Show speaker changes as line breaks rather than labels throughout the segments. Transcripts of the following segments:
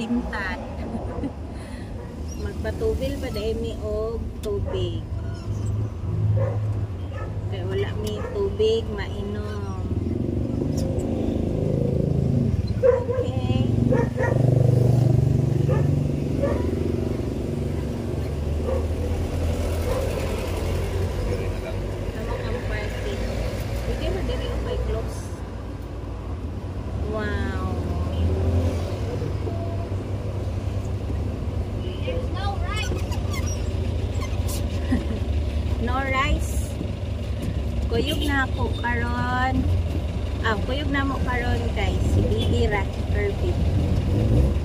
Dimtan. Magpatubil pa dahil mi og tubig. Kaya wala mi tubig mainom. Okay.
Diri na lang.
Tama ang parking. Pwede mo diri o kay close. Wow.
There's no rice.
No rice. Kuyog na ako karon. Ah, kuyog na mo karon kay si Bibi ra, Kirby.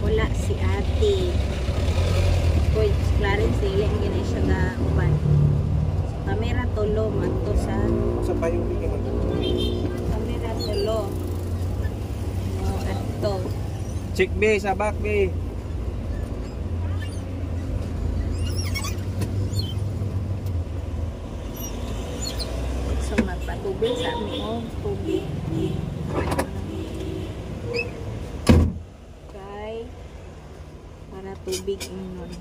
Wala si Ate. Kuy, si Clarence dili ang gini siya ga uban. So, kami ra tulo madto sa
Sa payo di man.
Kami ra tulo. Oh, adto.
Check B sa back B.
So magpatubil sa ami og tubig. Kay para tubig inon.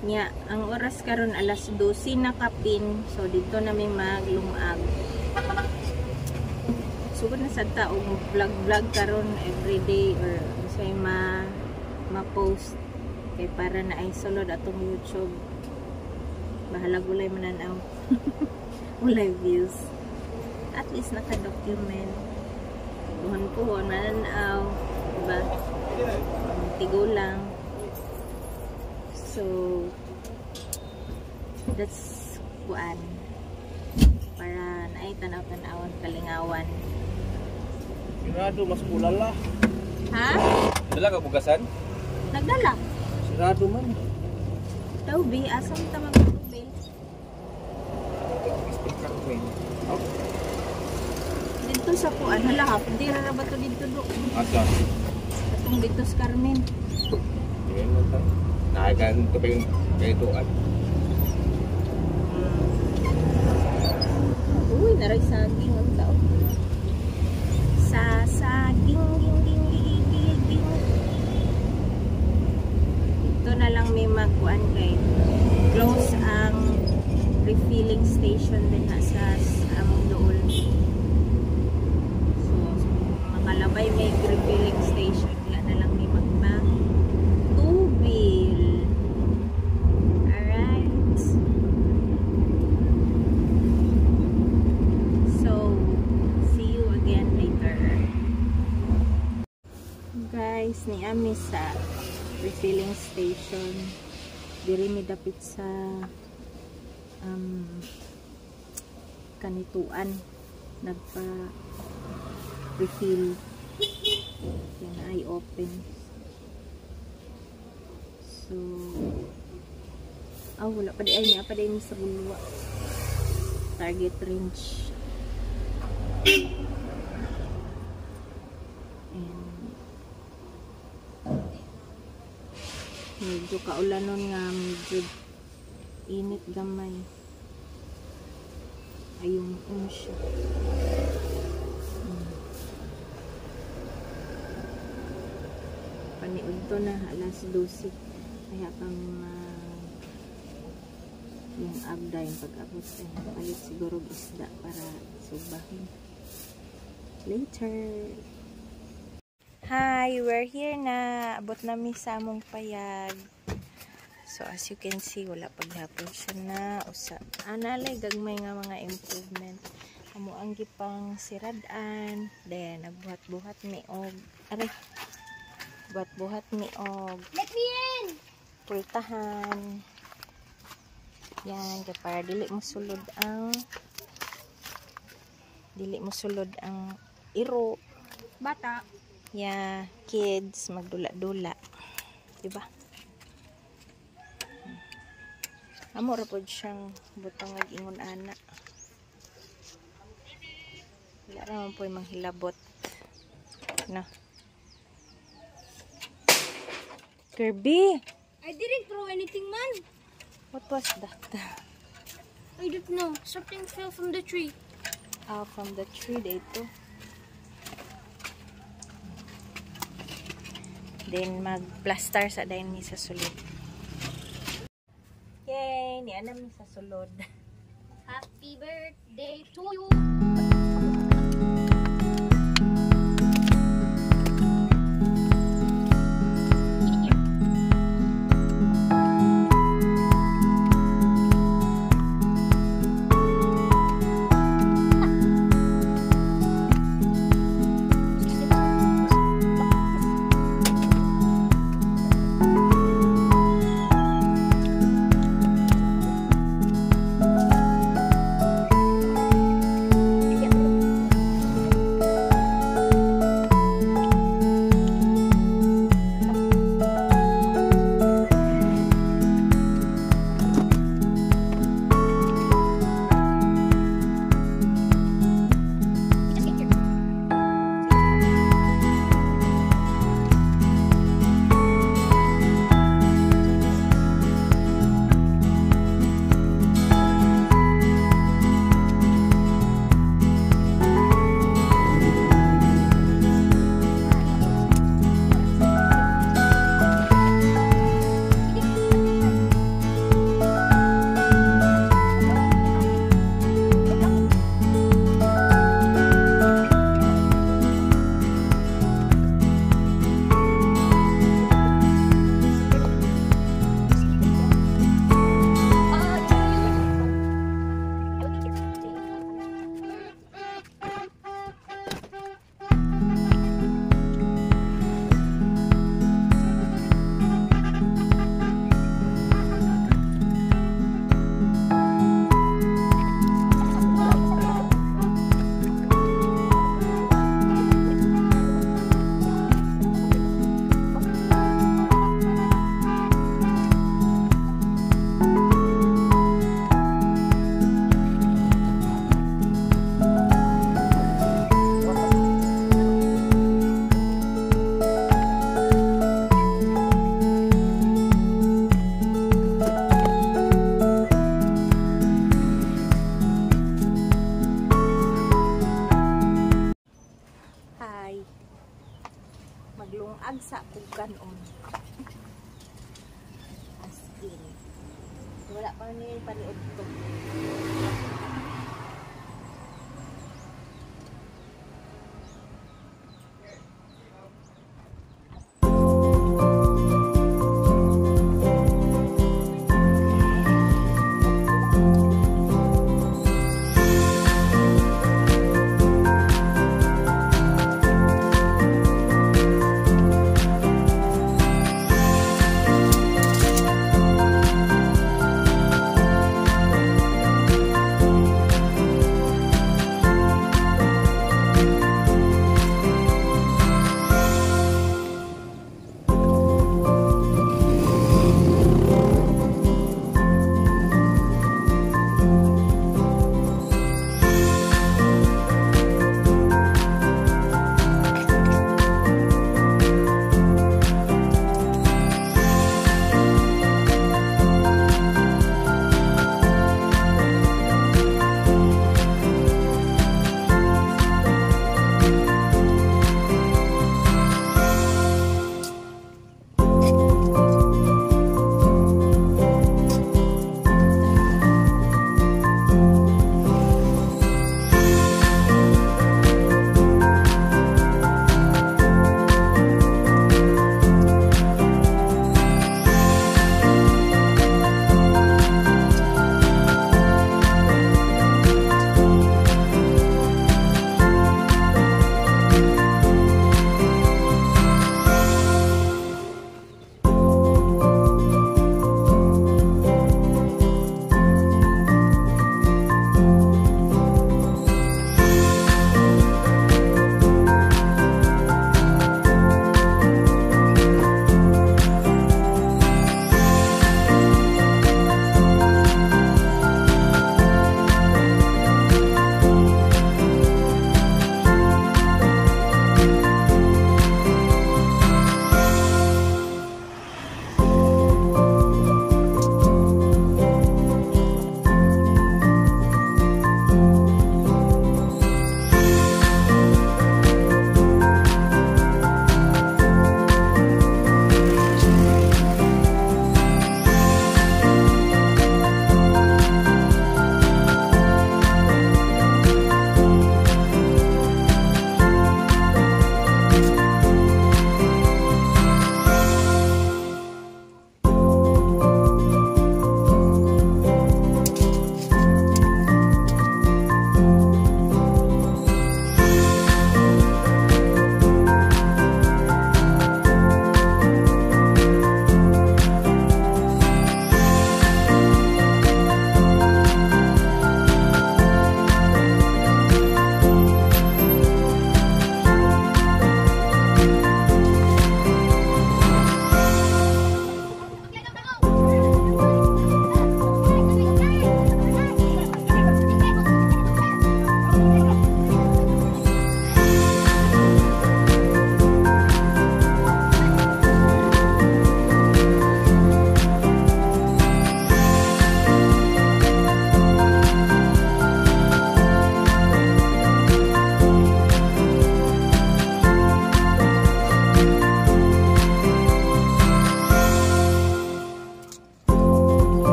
Nya, ang oras karon alas 12 na kapin. So dito na mi maglungag. Sugod na sad ta og vlog vlog karon everyday or unsay ma ma-post kay para na ay sulod atong YouTube. Bahala gulay mananaw. Walay views. At least naka-document. Buhon-puhon mananaw, diba? Tigulang. So that's kuan para naay tanaw-tanawan, kalingawan.
Sirado mas kulala.
Ha?
Dala ka bugasan?
Nagdala.
Sirado man.
Daw bi asam ta magtubil.
Oh,
Dito sa kuan, hala, di ra ba to dito do?
Asa?
Atong dito sa Carmen.
Diyan mo ta. Nakagan to pa yung kaytuan.
Uy, naray saging ang tao. Sa saging, ging, ging, ging, ging, ging. Ito na lang may magkuan kay close ang refilling station din ha sa among dool. So, makalabay may refilling station. Wala na lang may magpa tubil. Alright. So, see you again later. Guys, ni ami sa refilling station. Diri mi dapit sa kanituan nagpa refill. Yan ay open. So, ah, wala pa di ay niya pa di mi sa bulwa. Target range. And medyo kaulanon nga, medyo init gamay. Ayun siya. Paniud to na alas 12. Kaya kami mag yung agda yung pag-abot ay palit siguro og isda para subahin later. Hi, we're here na. Abot na mi sa among payag. So as you can see, wala paghapon siya na usa. Analay gagmay nga mga improvement. Amo ang gipang sirad-an, then nagbuhat-buhat mi og aray. Buhat-buhat mi og
Let me in.
pultahan. Yan, kay para dili mo sulod ang iro.
Bata.
Yeah, kids magdula-dula. Diba? Amo ra pod siyang butang ingon ana. Wala ra man po'y manghilabot. No. Kirby!
I didn't throw anything, man.
What was that?
I don't know. Something fell from the tree.
Ah, from the tree dito. Then mag-plaster sa dayon mi sa sulod. Yay! Ni ana mi sa sulod.
Happy birthday to you.
Hi. Maglungag sa kog kanon. As in. Wala pa ni paniud to.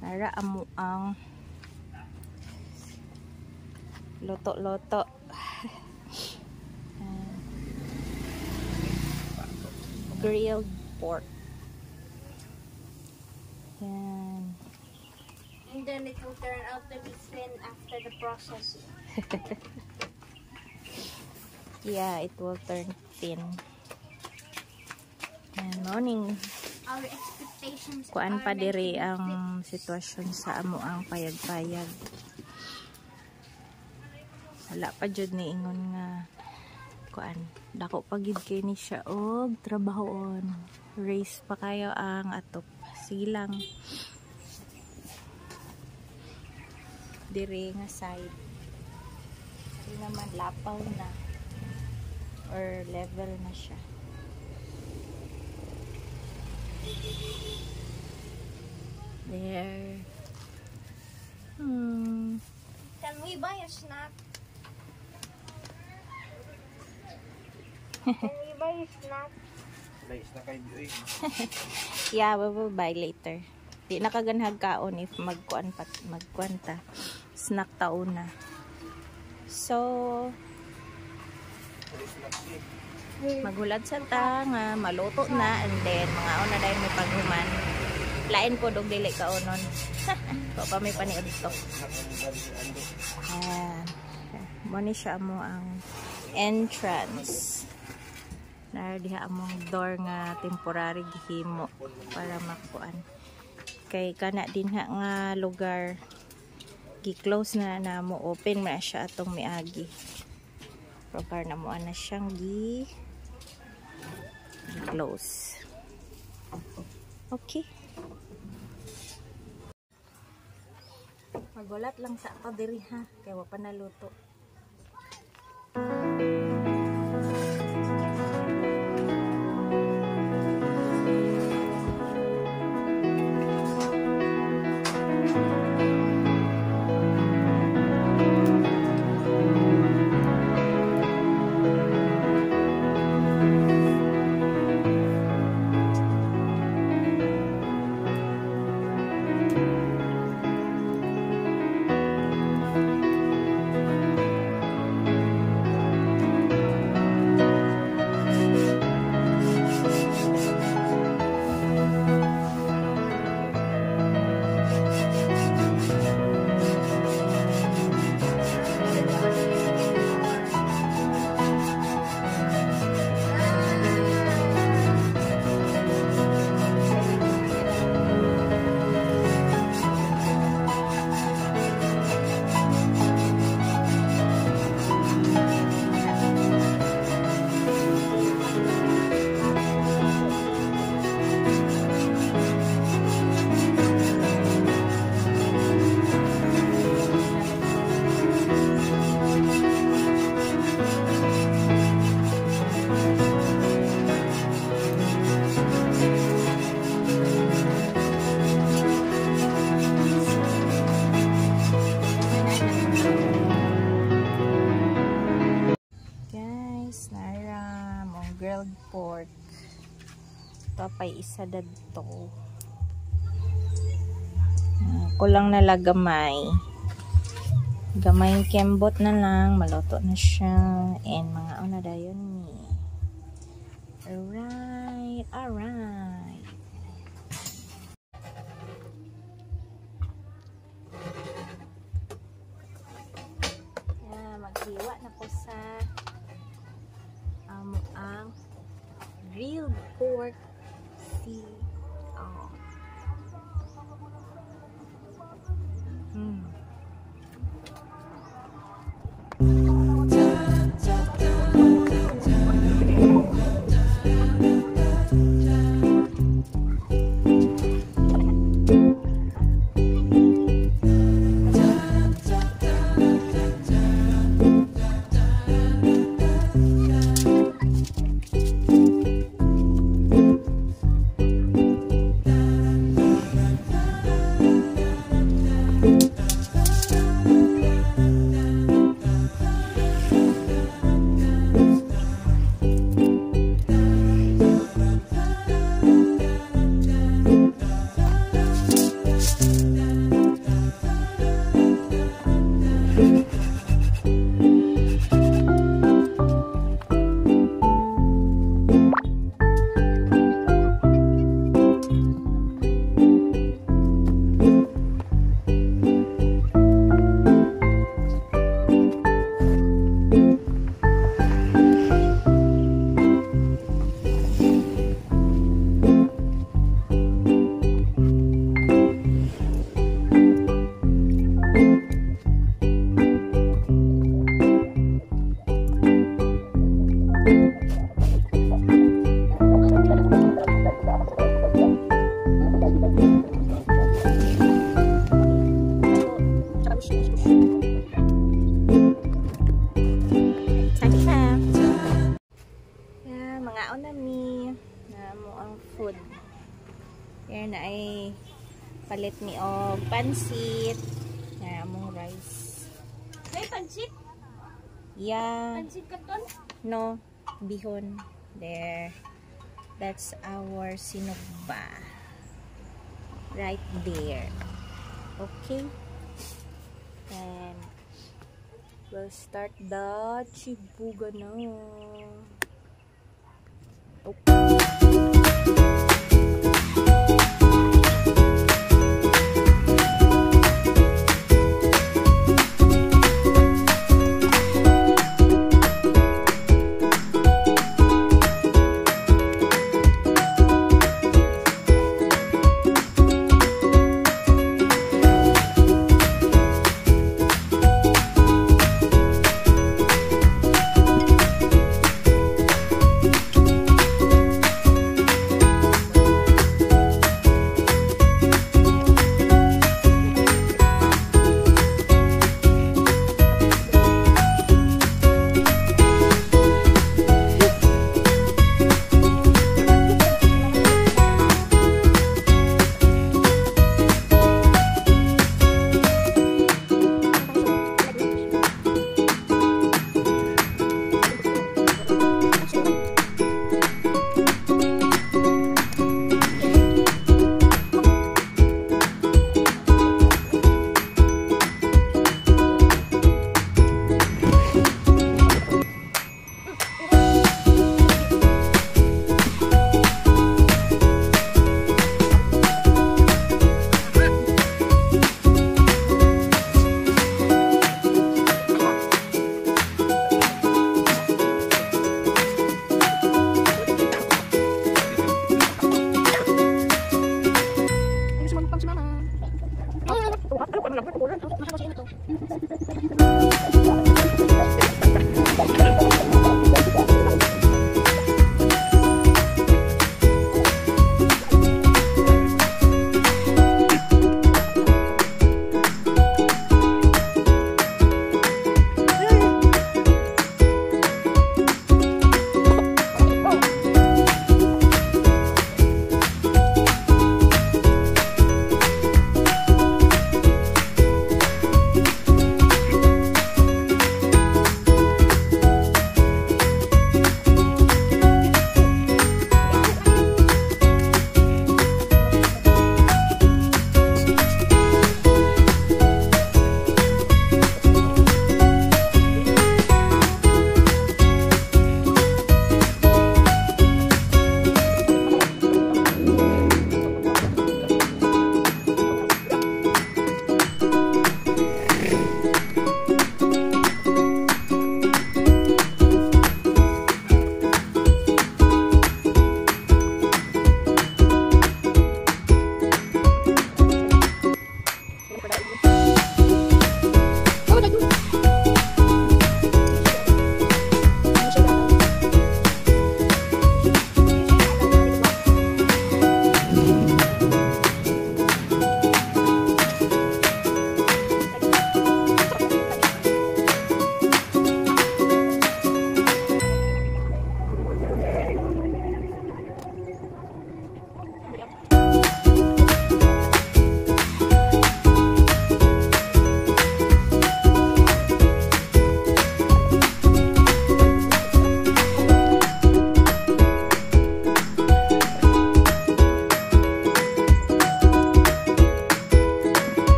Nara amo ang luto-luto. Grilled pork. Yan.
And then it will turn out to be thin after the process.
Yeah, it will turn thin. Yan, morning.
Our expectations
Kuan
are
pa
meant
diri
to be
ang
thick.
sitwasyon sa amo ang payag-payag. Wala pa jud ni ingon nga kuan. Dako pa gid kay ni siya og trabahoon. Race pa kayo ang atop. Sige lang. Diri nga side. Di naman lapaw na or level na siya. There.
Can we buy a snack? Can we buy a snack?
Nice na kayo, uy.
Yeah, we will buy later. Di nakaganhag kaon if magkuan pa, magkuan ta. Snack ta una. So, maghulat sa ta nga maluto na and then mga una dahil may paghuman. Lain po dog dili kaonon. Wa pa may paniud to. Ayan. Mo ni siya mo ang entrance. Nara diha among door nga temporary gihimo para makuan. Kay kana din ha nga lugar gi-close na na mo, open man siya atong miagi. Pero para na mo na siyang gi-close. Okay. Magulat lang sa ako diri ha, kay wa pa naluto. Guys, nara mong grilled pork. Ito pa'y isa dadto. Kulang na lang gamay. Gamay kembot na lang. Maluto na siya. And mga una dayon ni. Alright, alright. Yeah, maghiwa na ko sa ang grilled pork. See. Oh. Palit mi og pansit. Na among rice.
May pansit?
Yeah.
Pansit katon?
No, bihon. There. That's our sinugba. Right there. Okay. And we'll start the chibuga na. Oh.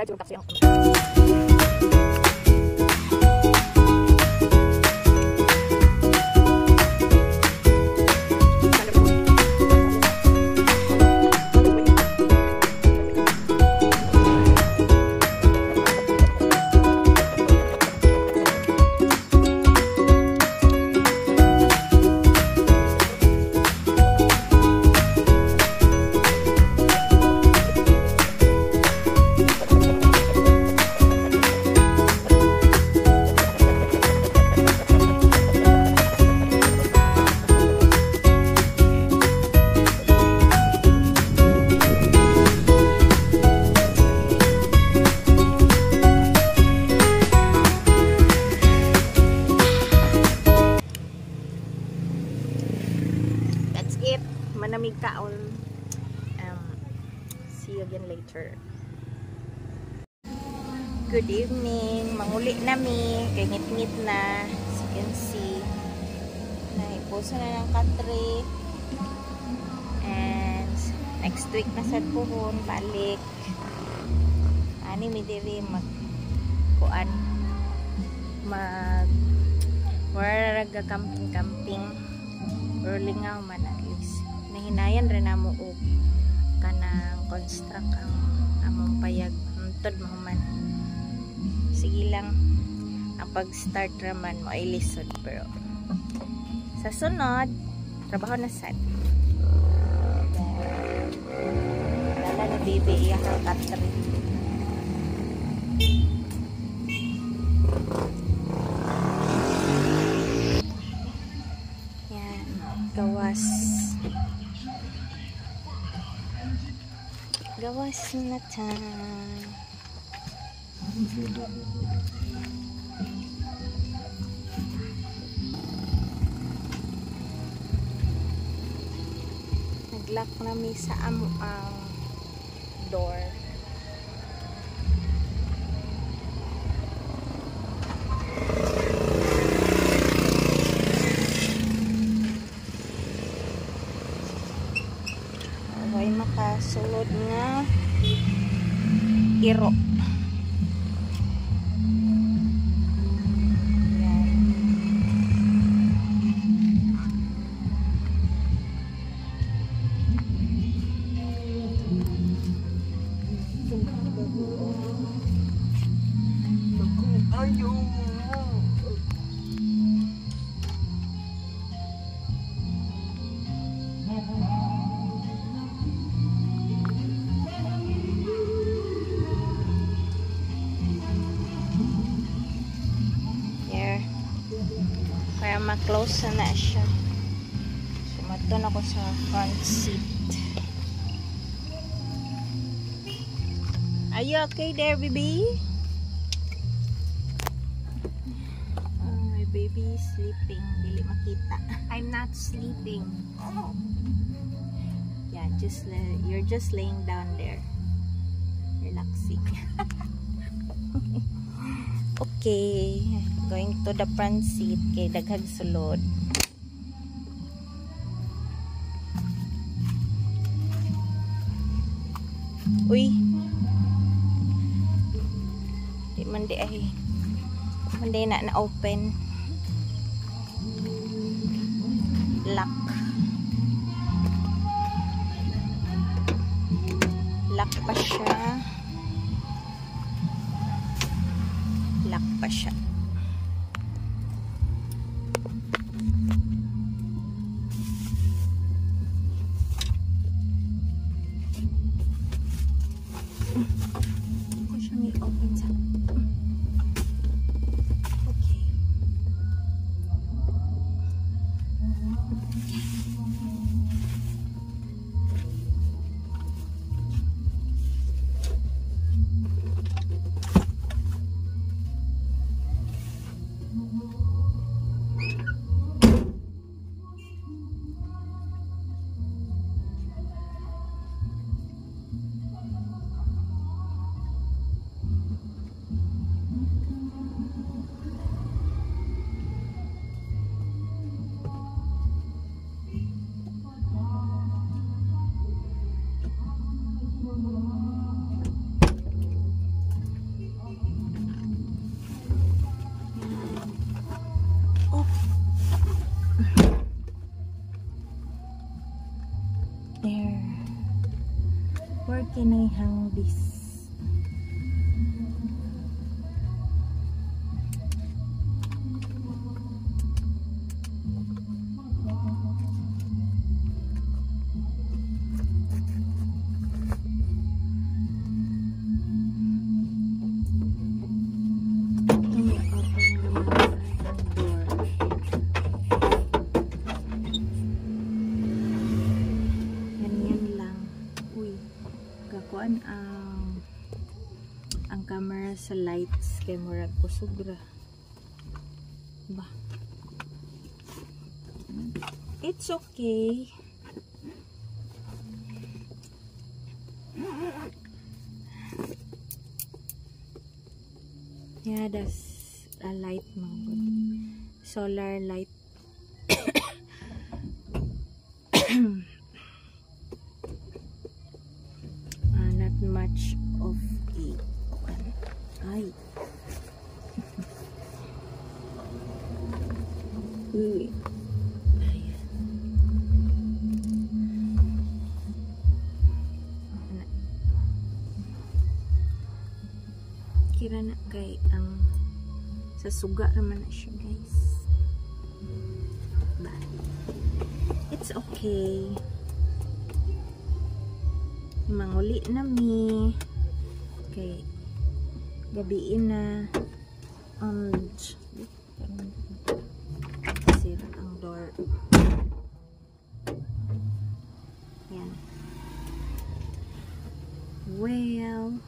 Subscribe sa. That's it. Manamig kaon. See you again later. Good evening. Manguli na mi. Kay ngit-ngit na. As you can see. Naipuso na ng katre. And next week na sad puhon. Balik. Ani mi diri mag kuan mag wala camping camping pero lingaw man, at least nahinayan rin namo og kanang construct ang among payag, hantod mahuman. Sige lang, ang pag-start raman mo ay lisod, pero sa sunod trabaho na sad. Dala ni baby iya kang katre. Yan, gawas. Gawas na ta. Nag-lock na mi sa amo ang door. Way makasulod nga iro. Yan.
Ayaw.
Here. Para ma-close na na siya. So, maton ako sa front seat. Are you okay there, baby? Oh, my baby is sleeping. Dili makita.
I'm not sleeping.
Yeah, just you're just laying down there. Relaxing. Okay. Going to the front seat kay daghag sulod. Uy. Di man di ay. Man di na na open. Lock. Lock pa siya. Lock pa siya. Ako siyang i-open sa. Okay. There. Where can I hang this? Ito, open naman ang door. Ganyan lang. Uy, gakuan ang camera sa lights kay murag kusog ra. Ba. It's okay. Yeah, that's a light man gud. Solar light. Not much of a ay. Uy. Ayan. Ana. Kira na kay ang sa suga naman na siya, guys. Bye. It's okay. Manguli na mi. Kay gabiin na. And sira ang door. Yan. Well,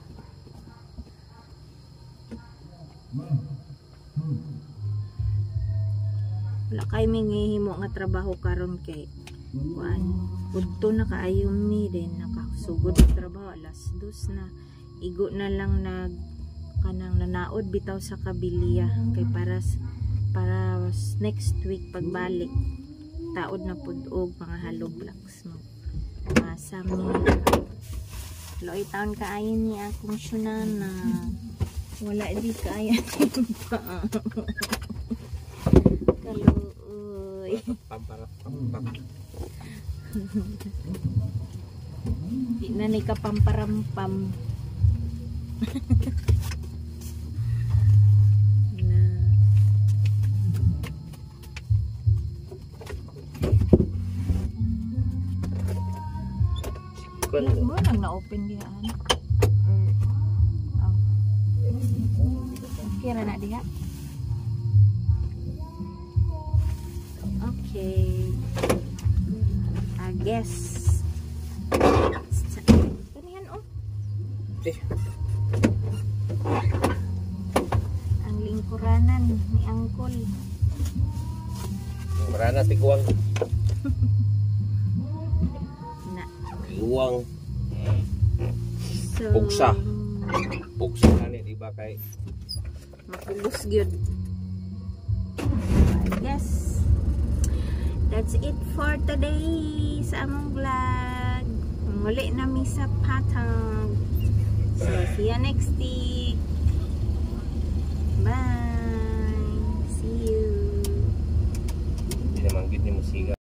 wala kay mingihimo nga trabaho karon kay kuan, udto na kaayo mi, then nakasugod og trabaho alas 2 na. Igo na lang nag kanang nanaod bitaw sa kabiliya kay para next week pagbalik taod na pud og mga hollow blocks mo. Masa mi. Loy taon kaayo ni akong syunana. Wala di kaya pa. Kaluoy.
Pamparapampam.
Di na ni kapamparampam. Na.
Kuan.
Mo lang na-open dihaan. Or, oh. Okay ra na diha. Okay. I guess. Kanihan oh.
Eh.
Ang lingkuranan ni Angkol.
Marana tiguang.
Na.
Tiguang.
So,
Pugsa. Pugsa na ni, di ba kay
Mapugos gyud. I guess that's it for today sa among vlog. Muli na mi sa Patong. So, see you next week.